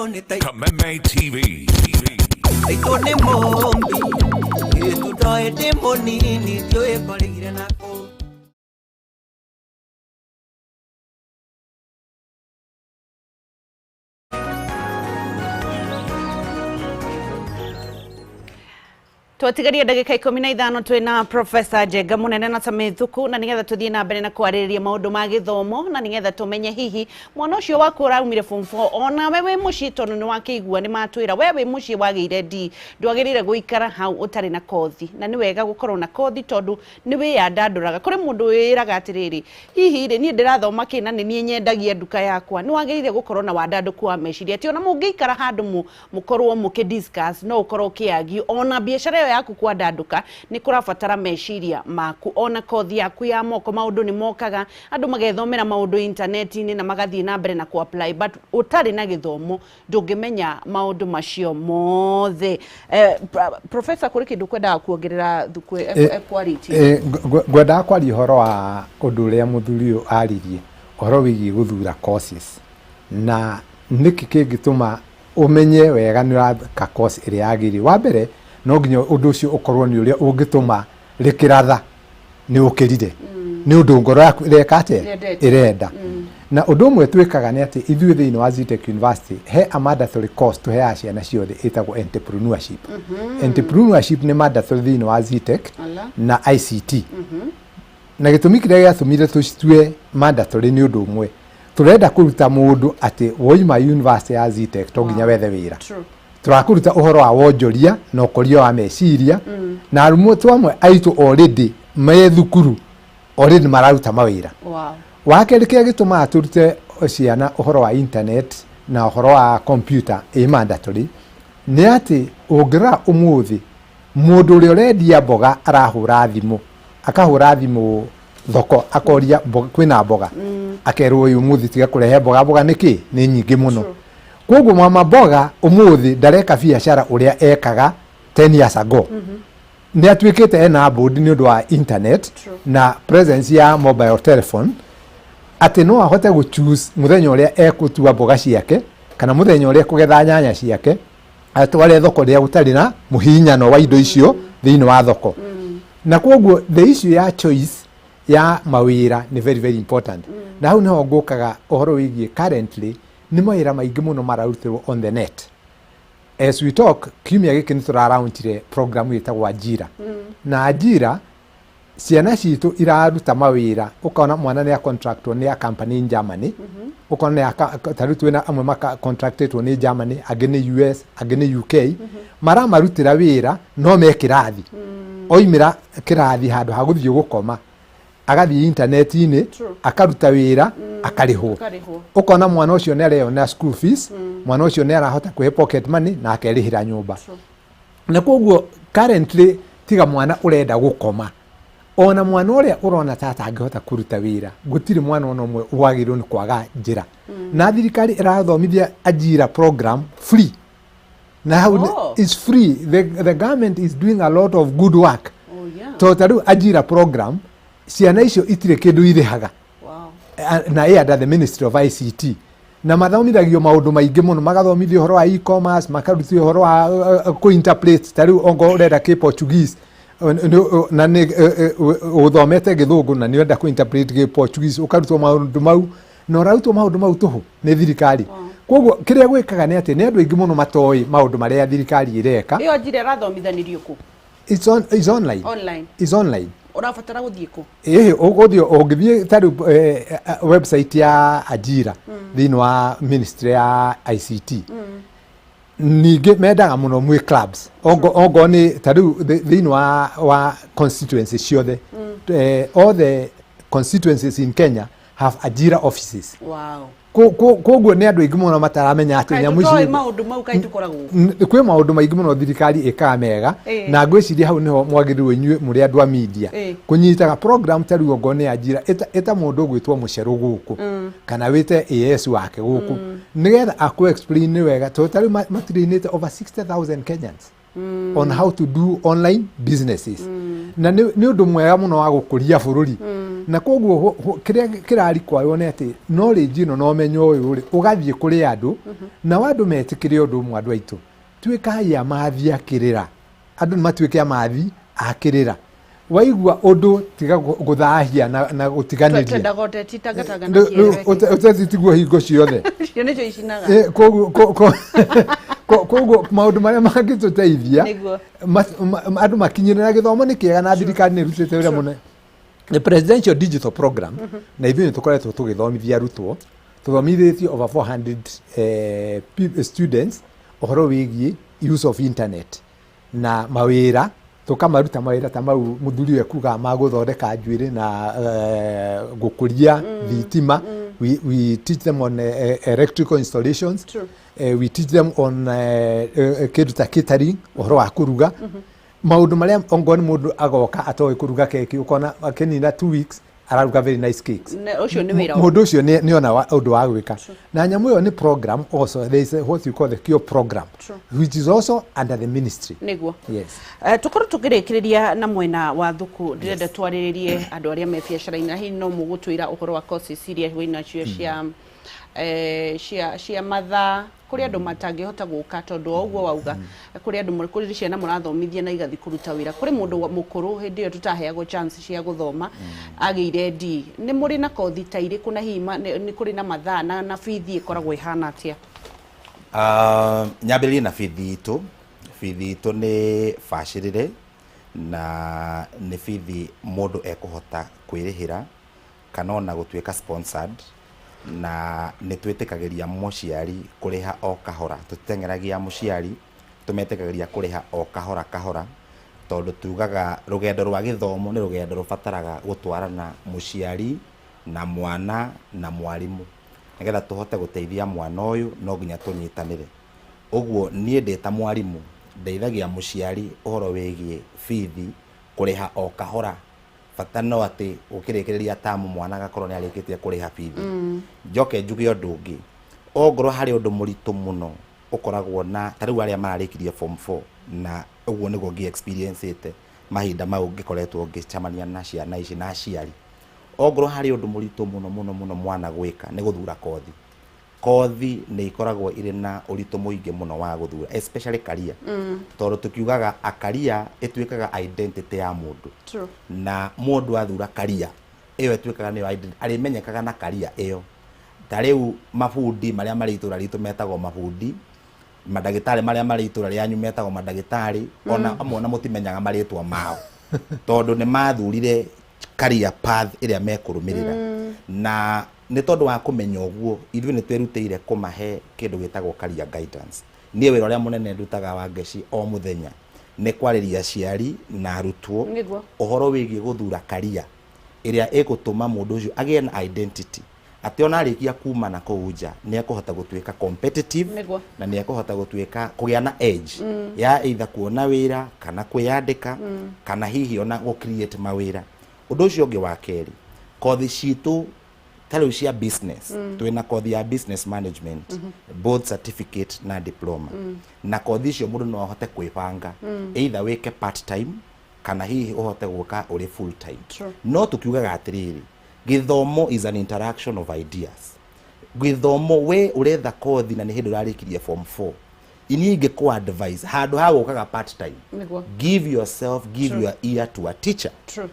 Speaker 8: Hey,
Speaker 5: Kameme TV.
Speaker 1: Twatigaria ndagĩka 15 twĩna Professor Njenga Mũnene na Tamithuku, na nĩgetha tũthiĩ na mbere na kwarĩrĩria maũndũ ma gĩthomo, na nĩgetha tũmenye hihi mwana ũcio waku ũraumire form 4, onawe wĩ mũciĩ, tondũ nĩ wakĩigua nĩ matwĩra we wĩ mũciĩ wagĩire D, ndwagĩrĩire gũikara hau ũtarĩ na kothi, na nĩ wega gũkorwo na kothi tondũ nĩ wĩyandandũraga. Kũrĩ mũndũ wĩraga atĩrĩrĩ, hihi rĩ, niĩ ndĩrathoma kĩ na nĩ niĩ nyendagia nduka yakwa? Nĩ wagĩrĩire gũkorwo na wandandũku wa meciria, atĩ ona mũngĩikara handũ mũkorwo mũkĩ discuss, no ũkorwo ũkĩagio ona biacara ĩyo yaku. Kwandandũka nĩ kũrabatara meciria maku, ona kothi yaku ya moko. Maũndũ nĩ mokaga, andũ magethomera maũndũ intaneti-inĩ na magathiĩ na mbere na ku apply, but ũtarĩ na gĩthomo ndũngĩmenya maũndũ macio mothe. Professor, kũrĩ kĩndũ kwendaga kuongerera thuku ekwarĩtie?
Speaker 2: Ngwendaga kwaria ũhoro wa ũndũ ũrĩa mũthuri ũyũ aririe, ũhoro wĩgiĩ gũthura courses, na nĩkĩ kĩngĩtũma ũmenye wega nĩ ũraka course ĩrĩa yagĩrĩire. Wa mbere, no nginya ũndũ ũcio ũkorwo nĩ ũrĩa ũngĩtũma rĩkĩratha nĩ ũkĩrire, nĩ ũndũ ngoro yaku ĩreka atĩa?
Speaker 1: Yendete.
Speaker 2: Ĩrenda. Na ũndũ ũmwe twĩkaga nĩ atĩ ithuĩ thĩinĩ wa Zetech University he a mandatory course tũheaga ciana ciothe ĩtagwo entrepreneurship. Entrepreneurship nĩ mandatory thĩinĩ wa Zetech
Speaker 1: Ala.
Speaker 2: na ICT, na gĩtũmi kĩrĩa gĩatũmire tũcitue mandatory nĩ ũndũ ũmwe, tũrenda kũruta mũndũ atĩ woima university ya Zetech to nginya wethe wĩra. Tũrakũruta ũhoro wa wonjoria na ũkũria wa meciria, na arutwo amwe aitũ already me thukuru already mararuta mawĩra. Wa kerĩ, kĩrĩa gĩtũmaga tũrute ciana ũhoro wa internet na ũhoro wa computer ĩ mandatory nĩ atĩ ũngĩrora ũmũthĩ, mũndũ ũrĩa ũrendia mboga arahũra thimũ, akahũra thimũ thoko, akoria kwĩna mboga, akerwo ũyũ ũmũthĩ tiga kũrehe mboga, mboga nĩkĩ nĩ nyingĩ mũno. Koguo mama mboga ũmũthĩ ndareka biacara ũrĩa ekaga 10 years ago. Nĩ atuĩkĩte ena board nĩ ũndũ wa internet na presence ya mobile telephone, atĩ no ahote gũ choose mũthenya ũrĩa ekũtua mboga ciake kana mũthenya ũrĩa ekũgetha nyanya ciake, atware thoko rĩrĩa gũtarĩ na mũhinyano wa indo icio thĩinĩ wa thoko. Na koguo the issue ya choice ya mawĩra nĩ very very important. Na hau nĩho ngũkaga ũhoro wĩgiĩ currently nĩ mawĩra maingĩ mũno mararutĩrwo on the net. As we talk, kiumia gĩkĩ nĩ tũraraunchire program ĩtagwo Ajira. Na Ajira, ciana citũ iraruta mawĩra, ũkona mwana nĩ acontractwo nĩ a company in Germany, ũkona nĩ ta rĩu twĩna amwe maka contractĩtwo nĩ Germany, angĩ nĩ US, angĩ nĩ UK, maramarutĩra wĩra no me kĩrathi. Oimĩra kĩrathi, handũ ha gũthiĩ gũkoma, agathiĩ intaneti-inĩ, akaruta wĩra, akarĩhwo.
Speaker 1: Akarĩhwo.
Speaker 2: Ũkona mwana ũcio nĩ areyonera school fees, mwana ũcio nĩ arahota kwĩhe pocket money na akerĩhĩra nyũmba. Na koguo currently, tiga mwana ũrenda gũkoma, ona mwana ũrĩa ũrona ta atangĩhota kũruta wĩra, gũtirĩ mwana ona ũmwe wagĩrĩirwo nĩ kwaga njĩra. Na thirikari ĩrathomithia Ajira program free, na hau it's free. The government is doing a lot of good work. Tondũ ta rĩu Ajira program, ciana icio itirĩ kĩndũ irĩhaga. Na ĩ under the Ministry of ICT, na mathomithagio maũndũ maingĩ mũno, magathomithio ũhoro wa e-commerce, makarutio ũhoro wa kũ-interpret. Ta rĩu ongorwo ũrenda kĩ Portuguese na nĩ ũthomete gĩthũngũ na nĩ ũrenda kũ-interpret kĩ Portuguese, ũkarutwo maũndũ mau, na ũrarutwo maũndũ mau tũhũ nĩ thirikari. Koguo kĩrĩa gwĩkaga nĩ atĩ nĩ andũ aingĩ mũno matoĩ maũndũ marĩa thirikari ĩreka.
Speaker 1: Ĩyo njĩra ĩrathomithanĩrio kũ?
Speaker 2: It's online.
Speaker 1: Online.
Speaker 2: It's online.
Speaker 1: Ũrabatara gũthiĩ kũ?
Speaker 2: Ĩhĩ, ũgũthiĩ, ũngĩthiĩ ta rĩu website ya Ajira thĩinĩ wa ministry ya ICT. Ningĩ mendaga mũno mwĩ clubs, ongo nĩ ta rĩu thĩinĩ wa constituency ciothe, all the constituencies in Kenya have Ajira offices. Koguo nĩ andũ aingĩ mũno mataramenya atĩ
Speaker 1: Kaĩ
Speaker 2: nyamũ
Speaker 1: tũtoĩ
Speaker 2: ici
Speaker 1: maũndũ mau? Kaĩ tũkoragwo
Speaker 2: Kwĩ maũndũ maingĩ mũno thirikari ĩkaga mega. Na ngwĩciria hau nĩho mwagĩrĩirwo inyuĩ mũrĩ andũ a media kũnyitaga program. Ta rĩu ongorwo nĩ Ajira, ĩta mũndũ ũgwĩtwo mũcerũ gũkũ kana wĩte AS wake gũkũ nĩgetha akũ explain wega, tondũ ta rĩu matrainĩte over 60,000 Kenyans on how to do online businesses, na nĩ ũndũ mwega mũno wa gũkũria bũrũri. Na koguo kĩrĩa kĩrarikwarwo nĩ atĩ knowledge ĩno na ũmenyo ũyũ rĩ, ũgathiĩ kũrĩ andũ, nao andũ metĩkĩre ũndũ ũmwe. Andũ aitũ, tuĩkai amathi a kĩrĩra, andũ nĩ matuĩke amathi a kĩrĩra. Waigua ũndũ, tiga gũthahia na gũtiganĩria.
Speaker 1: Twendaga ũteti tangatanga na
Speaker 2: Rĩu
Speaker 1: kĩereweke.
Speaker 2: Ũteti tiguo hingo ciothe.
Speaker 1: Icio nĩcio icinaga.
Speaker 2: Koguo Koguo maũndũ marĩa mangĩtũteithia
Speaker 1: Nĩguo.
Speaker 2: Andũ makinyĩrĩra gĩthomo nĩ kĩega na thirikari nĩ ĩrutĩte wĩra mũnene. The presidential digital program, na ithuĩ nĩ tũkoretwo tũgĩthomithia arutwo, tũthomithĩtie over 400 students ũhoro wĩgiĩ use of internet na mawĩra, tũkamaruta mawĩra ta mau mũthuri ũyũ ekugaga ma gũthondeka njuĩrĩ na gũkũria thitima. We teach them on electrical installations. We teach them on kĩndũ ta catering, ũhoro wa kũruga, maũndũ marĩa ongorwo nĩ mũndũ agoka atoĩ kũruga keki, ũkona akĩnina 2 weeks araruga very nice cakes.
Speaker 1: Ũcio nĩ wĩra.
Speaker 2: Mũndũ ũcio nĩ ona ũndũ wa gwĩka na nyamũ ĩyo nĩ program. Also there is what you call the cure program, which is also under the ministry. Yes.
Speaker 1: Tũkorwo tũkĩrĩkĩrĩria na mwena wa thuku, ndĩrenda twarĩrĩrie andũ arĩa me biacara-inĩ, na hihi no mũgũtwĩra ũhoro wa courses iria wĩnacio cia mathaa kũrĩ andũ matangĩhota gũka, tondũ o ũguo wauga kũrĩ andũ kũrĩ ciana mũrathomithia na igathiĩ kũruta wĩra, kũrĩ mũndũ mũkũrũ hĩndĩ ĩyo tũtaheagwo chance cia gũthoma agĩire D. Nĩ mũrĩ na kothi ta irĩkũ, na hihi nĩ kũrĩ na mathaa na bithi ĩkoragwo ĩhana atĩa?
Speaker 3: Nyambĩrĩrie na bithi itũ. Bithi itũ nĩ bacĩrĩre na nĩ bithi mũndũ ekũhota kwĩrĩhĩra kana ona gũtuĩka sponsored, na nĩ twĩtĩkagĩria mũciari kũrĩha o kahora. Tũtiteng'eragia mũciari, tũmetĩkagĩria kũrĩha o kahora kahora, tondũ tugaga rũgendo rwa gĩthomo nĩ rũgendo rũbataraga gũtwarana mũciari na mwana na mwarimũ. Nĩgetha tũhote gũteithia mwana ũyũ, no nginya tũnyitanĩre. Ũguo niĩ ndĩ ta mwarimũ ndeithagia mũciari ũhoro wĩgiĩ bithi kũrĩha o kahora, bata no atĩ ũkĩrĩkĩrĩria tamu mwana agakorwo nĩ arĩkĩtie kũrĩha bithi. Njoke njuge ũndũ ũngĩ, ongorwo harĩ ũndũ mũritũ mũno ũkoragwo na ta rĩu arĩa mararĩkirie form 4, na ũguo nĩguo ngĩ experience ĩte mahinda mau ngĩkoretwo ngĩcemania na ciana ici na aciari, ongorwo harĩ ũndũ mũritũ mũno mũno mũno mwana gwĩka nĩ gũthura kothi. Kothi nĩ ikoragwo irĩ na ũritũ mũingĩ mũno wa gũthura, especially career, tondũ tũkiugaga a career ĩtuĩkaga identity ya mũndũ. Na mũndũ athura career ĩyo ĩtuĩkaga nĩyo identity, arĩmenyekaga na career ĩyo. Ta rĩu mabundi marĩa marĩ itũra ritũ metagwo mabundi, mandagĩtarĩ marĩa marĩ itũra rĩanyu metagwo mandagĩtarĩ, ona amwe ona mũtimenyaga marĩtwa mao, tondũ nĩ mathurire career path ĩrĩa mekũrũmĩrĩra. Na nĩ tondũ wa kũmenya ũguo, ithuĩ nĩ twĩrutĩire kũmahe kĩndũ gĩtagwo career guidance. Niĩ wĩra ũrĩa mũnene ndutaga wa ngeci o mũthenya nĩ kwarĩria aciari na arutwo ũhoro wĩgiĩ gũthura career ĩrĩa ĩgũtũma mũndũ ũcio agĩe na identity, atĩ ona arĩkia kuma na kũu nja nĩ ekũhota gũtuĩka competitive na nĩ ekũhota gũtuĩka kũgĩa na edge ya either kuona wĩra kana kwĩyandĩka kana hihi ona gũ create mawĩra. Ũndũ ũcio ũngĩ wa kerĩ, kothi citũ ta rĩu cia business, twĩna kothi ya business management, both certificate na diploma, na kothi icio mũndũ no ahote kwĩbanga, either wĩke part time kana hihi ũhote gwĩka ũrĩ full time. No tũkiugaga atĩrĩrĩ, gĩthomo is an interaction of ideas. Gĩthomo, we ũretha kothi na nĩ hĩndĩ ũrarĩkirie form 4, ini ingĩkũ advice handũ ha gũkaga part time, give yourself, give your ear to a teacher,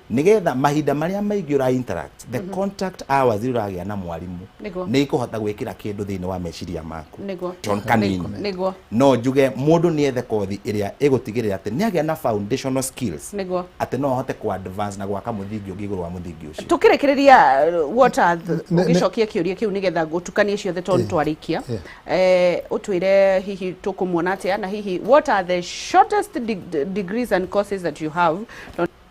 Speaker 3: nigetha mahinda marĩa maingĩ ũra interact, the contact hours iria ũragĩa na mwarimũ, nĩ ikũhota gwĩkĩra kĩndũ thĩinĩ wa meciria maku. John kanini. No njuge mũndũ nĩ ethe kothi ĩrĩa ĩgũtigĩrĩra atĩ nĩ agĩa na foundational skills, atĩ no ahote ku advance na gwaka mũthingi ũngĩ igũrũ wa mũthingi ũcio.
Speaker 1: Tukĩrĩkĩrĩria, what are ũgĩcokia kĩũria kĩu nĩgetha ngũtukanie ciothe tondũ twarĩkia, ũtwĩre hihi tũkũmuona atĩa, na hihi what are the shortest degrees and courses that you have?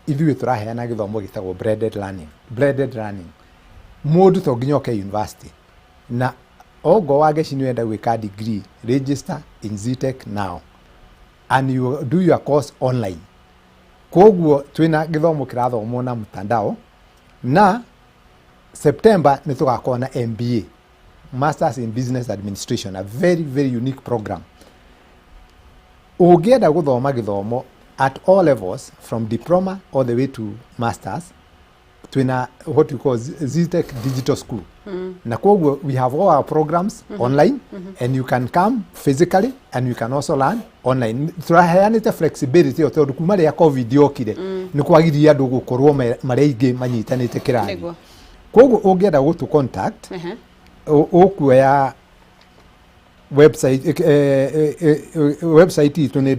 Speaker 2: Ithuĩ tũraheana gĩthomo gĩtagwo blended learning. Blended learning, mũndũ to nginya oke university, na ongo wa ngeci nĩ wenda gwĩka degree, register in Zetech now and you do your course online. Koguo twĩna gĩthomo kĩrathomwo na mtandao, na September nĩ tũgakorwo na MBA, Masters in Business Administration, a very very unique program. Ũngĩenda gũthoma gĩthomo at all levels, from diploma all the way to masters, twĩna what we call Zetech Digital School, na koguo we have all our programs online, and you can come physically and you can also learn online. Tũraheanĩte flexibility ĩyo tondũ kuma rĩrĩa COVID yokire, nĩ kwagiririe andũ gũkorwo marĩ aingĩ manyitanĩte kĩrathi. Koguo ũngĩenda gũtũ contact, ũkuoya Website, website itũ nĩ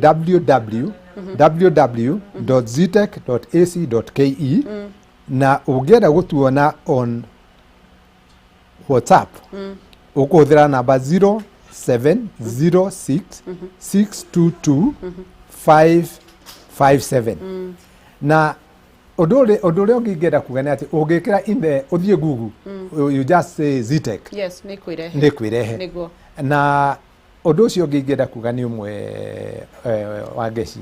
Speaker 2: www.zetech.ac.ke, na ũngĩenda gũtuona on WhatsApp, ũkũhũthĩra namba 0706 622 557. Na ũndũ ũrĩa ũngĩ ingĩenda kuga nĩ atĩ ũngĩkĩra in the ũthiĩ Google, you just say Zetech,
Speaker 1: Yes, nĩ kwĩrehe.
Speaker 2: Nĩ kwĩrehe. Na ũndũ ũcio ũngĩ ingĩenda kuga nĩ ũmwe, wa ngeci,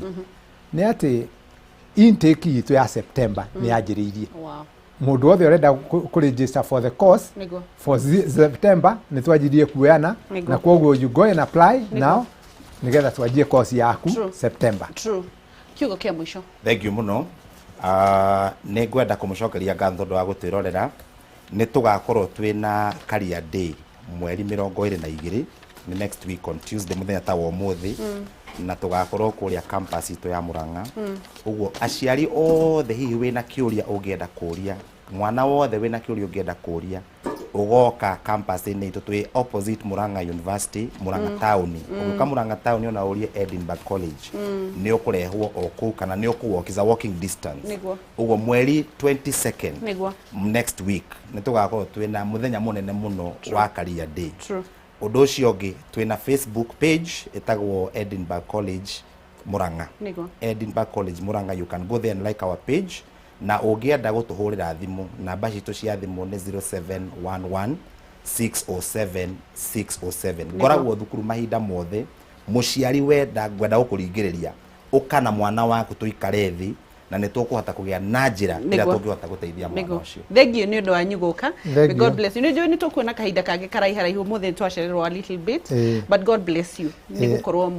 Speaker 2: nĩ atĩ intake itũ ya September nĩ yanjĩrĩirie. Mũndũ wothe ũrenda kũ register for the course for September, nĩ twanjirie kuoyana. Na koguo you go and apply now nĩgetha twanjie course yaku September.
Speaker 1: True. Kiugo kĩa mũico.
Speaker 3: Thank you mũno. Nĩ ngwenda kũmũcokeria ngatho tondũ wa gũtwĩrorera. Nĩ tũgakorwo twĩna Career Day mweri 22, nĩ next week on Tuesday, mũthenya ta wa ũmũthĩ, na tũgakorwo kũrĩa campus itũ ya Murang'a. Ũguo aciari othe, hihi wĩna kĩũria ũngĩenda kũria, mwana wothe wĩna kĩũria ũngĩenda kũria, ũgoka campus-inĩ itũ. Twĩ opposite Murang'a University, Murang'a town. Ũgĩũka Murang'a town, ona ũrie Edinburgh College, nĩ ũkũrehwo o kũu kana nĩ ũkũwalk, is a walking distance. Ũguo mweri 22nd, next week, nĩ tũgakorwo twĩna mũthenya mũnene mũno wa Career Day. Ũndũ ũcio ũngĩ, twĩna Facebook page ĩtagwo Edinburgh College Murang'a. Edinburgh College Murang'a, you can go there and like our page. Na ũngĩenda gũtũhũrĩra thimũ, namba citũ cia thimũ nĩ 0711 607 607. Ngoragwo thukuru mahinda mothe. Mũciari wenda, ngwenda gũkũringĩrĩria ũka na mwana waku, tũikare thĩ na nĩ tũkũhota kũgĩa na njĩra ĩrĩa tũngĩhota gũteithia mwana ũcio.
Speaker 1: Thank you nĩ ũndũ wanyu gũka.
Speaker 2: Thank
Speaker 1: May God
Speaker 2: you.
Speaker 1: bless you. Nĩ njũĩ nĩ tũkuona kahinda kangĩ karaiharaihu, ũmũthĩ nĩ twacererwo a little bit, but God bless you nĩ gũkorwo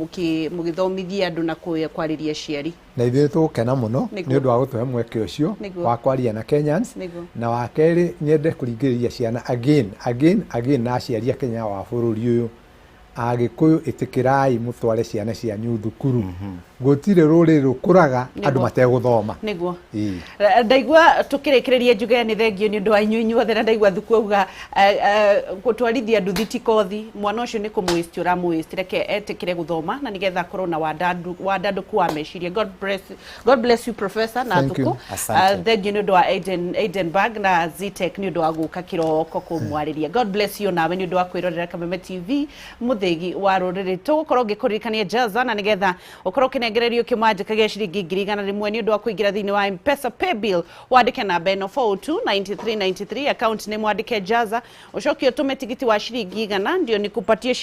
Speaker 1: mũgĩthomithia andũ na kwarĩria aciari.
Speaker 2: Na ithuĩ nĩ tũgũkena mũno nĩ ũndũ wa gũtũhe mweke ũcio wa kwaria na Kenyans. Na wa kerĩ, nyende kũringĩrĩria ciana again, again, again, na aciari a Kenya wa bũrũri ũyũ, Agĩkũyũ, ĩtĩkĩrai mũtware ciana cianyu thukuru. Gũtirĩ rũrĩrĩ rũkũraga andũ mategũthoma. Ĩĩ.
Speaker 1: Ndaigua tukĩrĩkĩrĩria njuge nĩ thengio nĩ ũndũ wa inyuĩ inyuothe, na ndaigua thuku auga gũtwarithia nduthi ti kothi. Mwana ũcio nĩ kũmũwaste, ũramũwaste. Reke etĩkĩre gũthoma na nĩgetha akorwo na wandandũku wa meciria. God bless, God bless you, Professor, na
Speaker 2: Thank you.
Speaker 1: thuku.
Speaker 3: Asante.
Speaker 1: Thank you nĩ ũndũ wa Edinburgh na Zetech nĩ ũndũ wa gũka kĩroko kũmwarĩria. God bless you nawe nĩ ũndũ wa kwĩrorera Kameme TV, mũthĩgi wa rũrĩrĩ. Tũgũkorwo ngĩkũririkania jaza na nĩgetha ũkorwo ũkĩnengererio kĩmanjĩka gĩa ciringi 100,000 nĩ ũndũ wa kũingĩra thĩinĩ wa M-Pesa paybill, wandĩke namba ĩno 402 93 93, account nĩ mwandĩke jaza, ũcoke ũtũme tigiti wa ciringi 100 ndio nikupatie.